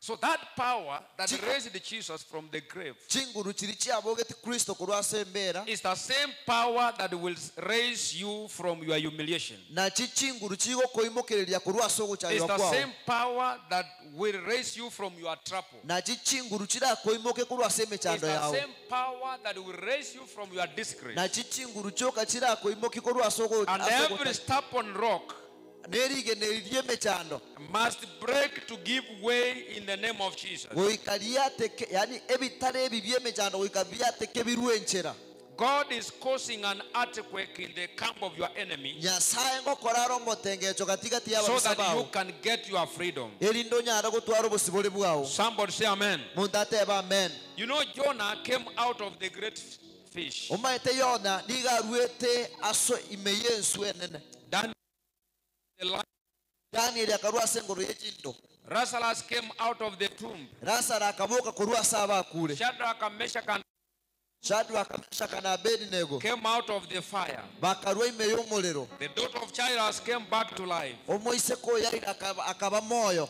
So that power that raised Jesus from the grave Chinguru chiri chiabogete Kristo korwa ase embera is the same power that will raise you from your humiliation. nachi chinguru chigokoimokereria korwa ase It's ogochaywa the kwao same power that will raise you from your trouble. nachi chinguru chirakoimoke korwa ase It's emechando the yao same power that will raise you from your disgrace. nachi chinguru chioka chirakoimoki korwa ase And every stubborn rock nerigena ria emechando must break to give way in the name of Jesus. goika riateke yani ebitare ebi bia emechando goika biateke birwe enchera. God is causing an earthquake in the camp of your enemy Nyasaye ngokora are omotengecho katikati so y'ababisa that you bao can get your freedom. erinde onyare gotwara obosibore bwao. Somebody say amen. Muntu ateba amen. You know, Jonah came out of the great fish. Omaete Yona niga aruete aso ime y'ensu enene. Daniel, the lion. Daniel akarwa ase engoro y'echindo. Lazarus came out of the tomb. Lazaro akaboka korwa ase abakure. Shadrach and Meshach and Shadrach, Meshach na Abednego came out of the fire. bakarwa ime y'omorero. The daughter of Jairus came back to life. Omoiseko Yairo akaba moyo.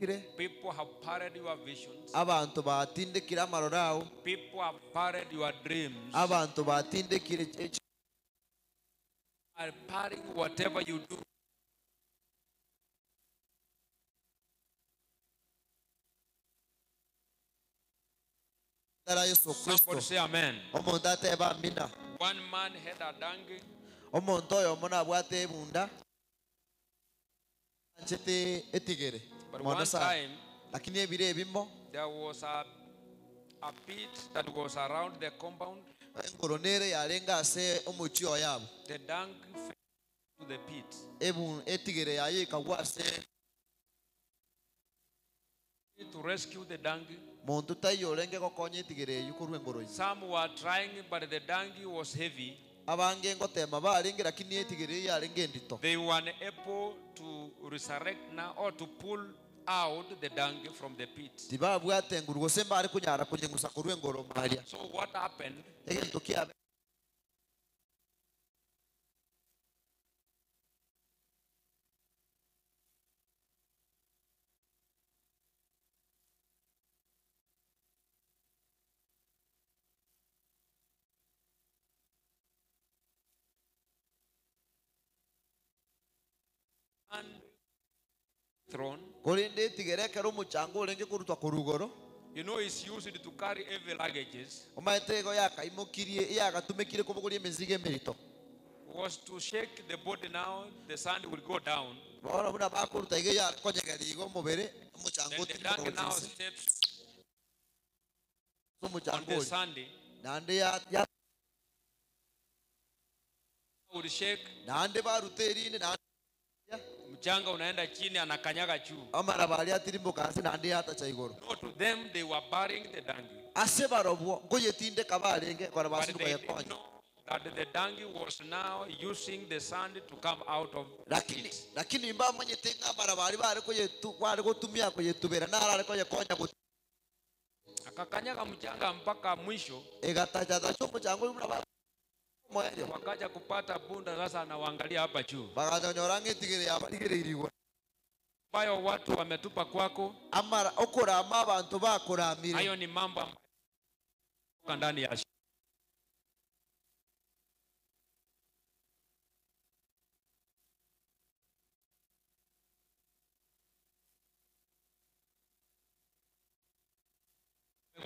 People have parried your visions. Abanto batindekire amaroro ao. People have parried your dreams. Abanto batindekire echi- Are parrying whatever you do. Tara Yesu Somebody Kristo. say amen. Omonto ateba amina. One man had a donkey. Omonto oyomo nabwate ebunda anchete etigere But mono one sana time lakini ebiro ebimo there was a pit that was around the compound. engoro nere yarenge ase omochi oyabo The donkey fell to the pit. Ebu etigere yaye ekagwa ase To rescue the donkey. monto taiyo orenge gokonya etigere eywo korwa engoro eye. Some were trying, but the donkey was heavy. Abange ngotema barenge lakini etigere eye yarenge endito. They were unable to resurrect now or to pull out the donkey from the pit. Tibabwate enguru gose mbare konyara konyengusa korwa engoro maria. So what happened? Egento kiabe And throne, korende etigere ekero omochanga orenge korutwa korwa igoro. You know, it's used to carry heavy luggages. Omanyete igo yakaimokirie yagatumekire kobogoria emizigo emerito. Was to shake the body now, the sand will go down. Bono buna bakoruta igo yakonyegera igo omobere omochanga Then the otirimboka donkey now gochia inse. steps Ase on omochanga the oria. sand. Naende ya ya Would shake, naende baruta erinde naende mchanga unaenda chini, anakanyaga juu. amaraba aria atirimboka ase naende yatacha igoro. No, to them they were burying the donkey. Ase barobwo nkoyetindeka barenge kora But basiruka they didn't yekonya. know that the donkey was now using the sand to come out of the Lakini pit. lakini mbamanyete ng'a amaraba aria bare koyetu bare gotumia koyetubera naro are koyekonya got Akakanyaga mchanga mpaka mwisho, egatachatacha omochanga oria buna ba moerio. wakaja kupata punda. Sasa anawaangalia hapa juu, Bagachonyora ng'a etigere yabarigereire igoro. ambayo watu wametupa kwako. Amara okorama abantu bakoramire. Hayo ni mambo ambayo ndani ya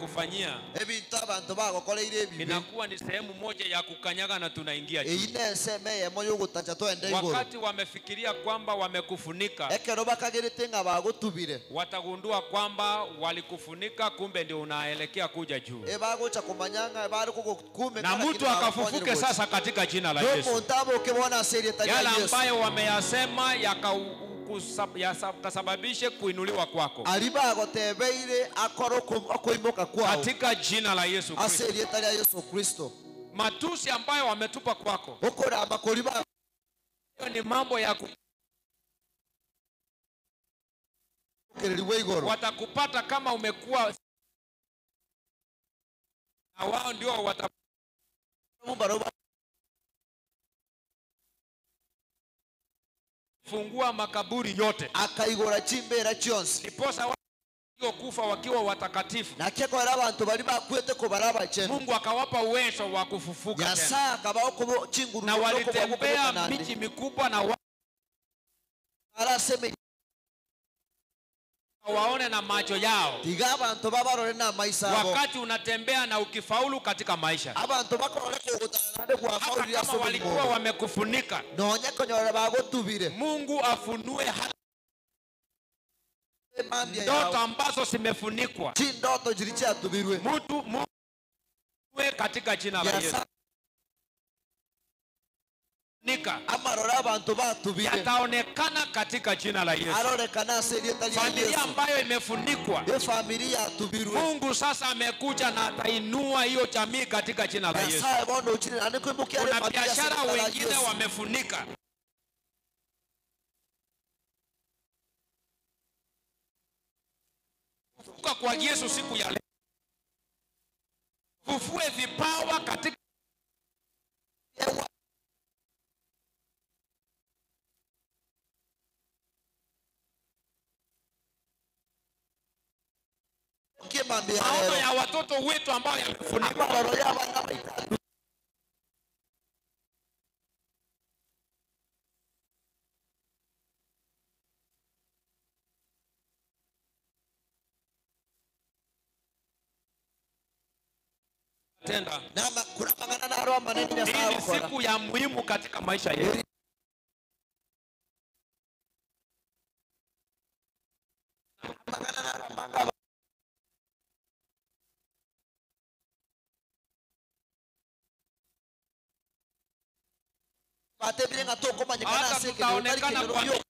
kufanyia Ebinto abantu bagokoreire ebibe. inakuwa ni sehemu moja ya kukanyaga na tunaingia Eyi juu. ne ensemo eyemo yogotacha twende igoro. Wakati wamefikiria kwamba wamekufunika, Ekero bakagerete ng'a bagotubire. watagundua kwamba walikufunika, kumbe ndio unaelekea kuja juu. Ebagocha kumanya ng'a bare kogokumeka Na lakini mtu akafufuke bagokonyire gocha. sasa katika jina la Yesu. N'omonto aboke bono ase erieta ria Yale Yesu. ambayo wameyasema yakasababishe kuinuliwa kwako Ari bagotebeire akore okoimoka kwao. katika jina la Yesu Ase Kristo. erieta ria Yesu Kristo. Matusi ambayo wametupa kwako, Okorama kori ba hiyo ni mambo ya ku, kereriwe igoro. watakupata kama umekuwa na wao ndio wata Mumbaro ba fungua makaburi yote, akaigora chimbera chionsi. ndiposa waliokufa wakiwa watakatifu, Nakekora abantu bari bakwete kobara abachenu. Mungu akawapa uwezo wa kufufuka tena, Nyasaye akabaho kubo chinguru na walitembea nande. miji mikubwa na wa, Araseme waone na macho yao. tiga abantu babarore n'amaiso abo. Wakati unatembea na ukifaulu katika maisha, Abantu bakorore kogotana nande hata gwafaurire kama ase walikuwa obogima. wamekufunika, Nonye konyora bagotubire. Mungu afunue hata Emambia ndoto yao. ambazo zimefunikwa. Chindoto chiri chiatubirwe. Mtu Mungu katika jina la Yesu Nyasaye nika amarore abantu batubire. yataonekana katika jina la Yesu. Arorekana ase erieta ria Familia Yesu. ambayo imefunikwa, Efamiri yatubirwe. Mungu sasa amekuja na atainua hiyo jamii katika jina la Yesu. Nyasaye bono ochire nande koimokia are Kuna familia ase biashara erieta ria wengine Yesu. wamefunika, kufufuka kwa Yesu siku ya leo, fufue vipawa katika emambia maono lero ya watoto wetu ambayo yamefunikwa, amaroro y'abana baitatu tenda. Nama- kuna mang'ana naro amanene Hii nyasaye ni agokora siku ya muhimu katika maisha yetu. Amang'ana naro amanga batebire ng'a tokomanyekana Hata ase ekenyoro tari tutaonekana kenyoro kwa bio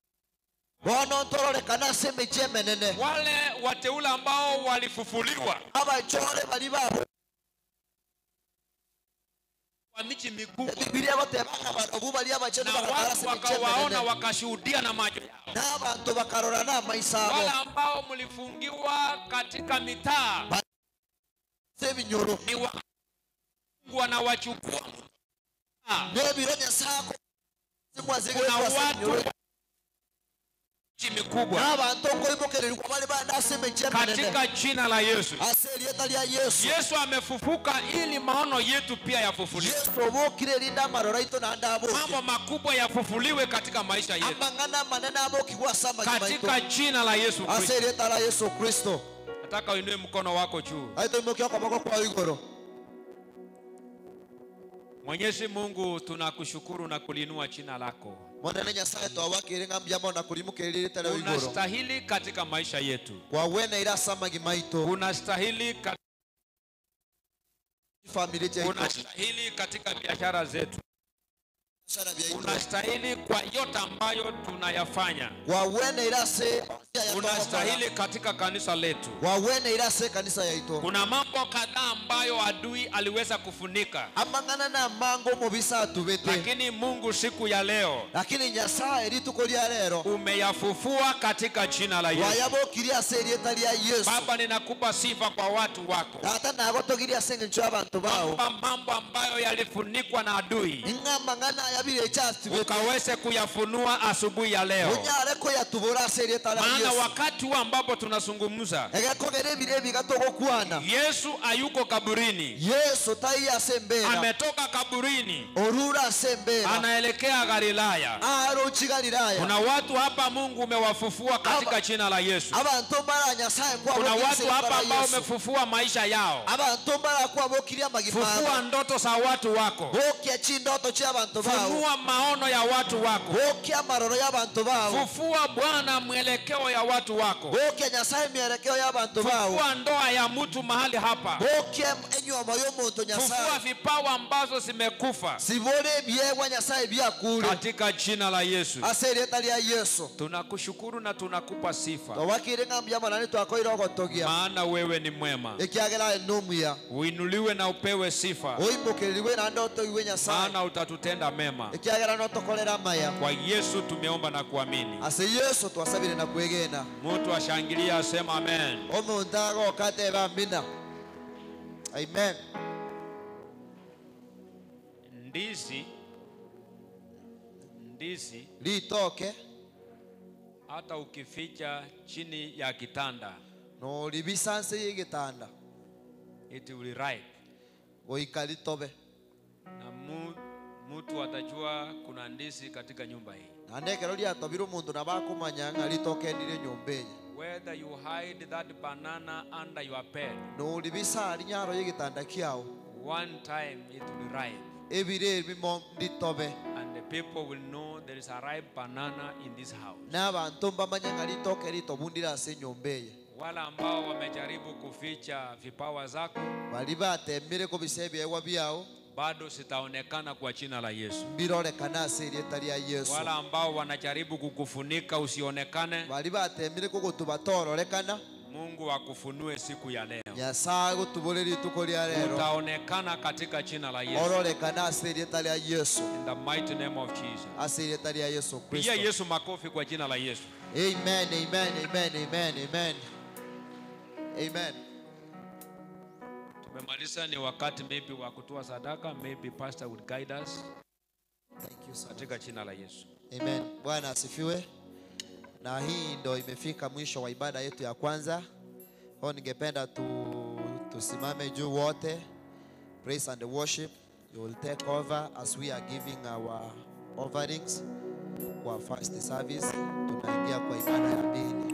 bono ntororekana ase emechie emenene wale wateule ambao walifufuliwa abachore bari babo kwa miji mikubwa bibilia egoteba ng'a barobu bari abachenu na bagatara watu ase emechie wakawaona emenene wakashuhudia na macho yao. n'abantu bakarora n'amaiso abo Wale ambao mlifungiwa katika mitaa ase ebinyoro ni wa Mungu anawachukua mtaa. n'ebiro nyasaye ako- Kuna simwazigekwa ase watu ebinyoro miji mikubwa n'abantu okoimokererigwa bari bande ase emechie emenene katika jina la Yesu. ase erieta ria yesu Yesu amefufuka ili maono yetu pia yafufuliwe, yesu obokire erinde amaroro aito naende aboke mambo makubwa yafufuliwe katika maisha yetu, amang'ana amanene abokigwa ase amagima aito katika jina la Yesu ase Kristo. erieta ria yesu kristo Nataka uinue mkono wako juu. aito imokia okoboko kwa igoro Mwenyezi Mungu, tunakushukuru na kuliinua jina lako. monene nyasaye twawakire ng'a mbuya mono kurimuka erieta ria igoro Unastahili katika maisha yetu, kwaweneire ase amagima aito unastahili ka, family chiaito unastahili katika biashara zetu, biashara biaito unastahili kwa yote ambayo tunayafanya, kwaweneire ase unastahili katika kanisa letu. kwaweneire ase ekanisa yaito Kuna mambo kadhaa ambayo adui aliweza kufunika, amang'ana na amango omobisa atubete lakini Mungu siku ya leo lakini nyasaye rituko ria rero umeyafufua katika jina la Yesu. wayabokirie ase erieta ria yesu Baba, ninakupa sifa kwa watu wako tata nagotogirie ase eng'encho ya abanto bao kwamba mambo ambayo yalifunikwa na adui ing'a amang'ana ayabire ekyatubete ukaweze kuyafunua asubuhi ya leo, onyare koyatubora ase erieta ria maana yesu wakati huu ambapo tunazungumza, egekogera ebiro ebiga togokwana Yesu hayuko kaburini, yesu taiyo ase embera ametoka kaburini, orure ase embera anaelekea Galilaya. arochi galilaya Kuna watu hapa Mungu umewafufua katika jina la Yesu. abantu mbara nyasaye Kuna kwabokirie ase watu erieta hapa ria ambao yesu umefufua maisha yao. abantu mbara kwabokirie amagima Fufua abo ndoto za watu wako, bokia chindoto chia abantu bao funua maono ya watu wako, bokia amaroro y'abantu bao fufua Bwana mwelekeo ya watu wako, bokia nyasaye mielekeo y'abantu bao fufua ndoa ya mtu mahali hapa, bokia enyomo y'omuntu fufua nyasaye vipawa ambazo zimekufa sibore ebyegwa nyasaye byakure katika jina la Yesu. ase erieta ria yesu Tunakushukuru na tunakupa sifa, twawakire ng'a mbuya monani twakoire ogotogia maana wewe ni mwema. ekiagera aye nomuya Uinuliwe na upewe sifa, oimokeriwe naende otoiwe nyasaye maana utatutenda mema. ekiagera notokorera amaya Kwa Yesu tumeomba na kuamini. ase yesu twasabire na kwegena Mtu ashangilia asema amen. omonto agoka atebe amina amen Ndizi, ndizi ritoke hata ukificha chini ya kitanda noribisa nse y'egitanda it will ripe, goika ritobe na mu, mtu atajua kuna ndizi katika nyumba hii. naende ekero riatobire omonto nabo akomanya ng'a ritoke ndire nyomba eye Whether you hide that banana under your bed, noribisa ari nyaro y'egitanda kiao one time it will ripe, ebire ebimo ritobe and the people will know there is a ripe banana in this house. n'abanto mbamanye ng'a ritoke ritobundire ase enyomba eye Wale ambao wamejaribu kuficha vipawa zako bari batemire kobisa ebiegwa biao bado zitaonekana kwa jina la Yesu. mbirorekana ase erieta ria yesu Wale ambao wanajaribu kukufunika usionekane, bari batemire kogotuba tororekana Mungu akufunue siku ya leo. nyasaye agotubore rituko ria rero Utaonekana katika jina la Yesu. ororekana ase erieta ria yesu In the mighty name of Jesus. ase erieta ria yesu Pigia kristo Yesu makofi kwa jina la Yesu. amen amen amen amen amen amen Tumemaliza, ni wakati maybe wa kutoa sadaka, maybe pastor will guide us thank you so much. katika jina la Yesu. Amen. Bwana asifiwe. Na hii ndo imefika mwisho wa ibada yetu ya kwanza. Kwa ningependa tu, tusimame juu wote. Praise and worship. You will take over as we are giving our offerings kwa first service. Tunaingia kwa ibada ya pili.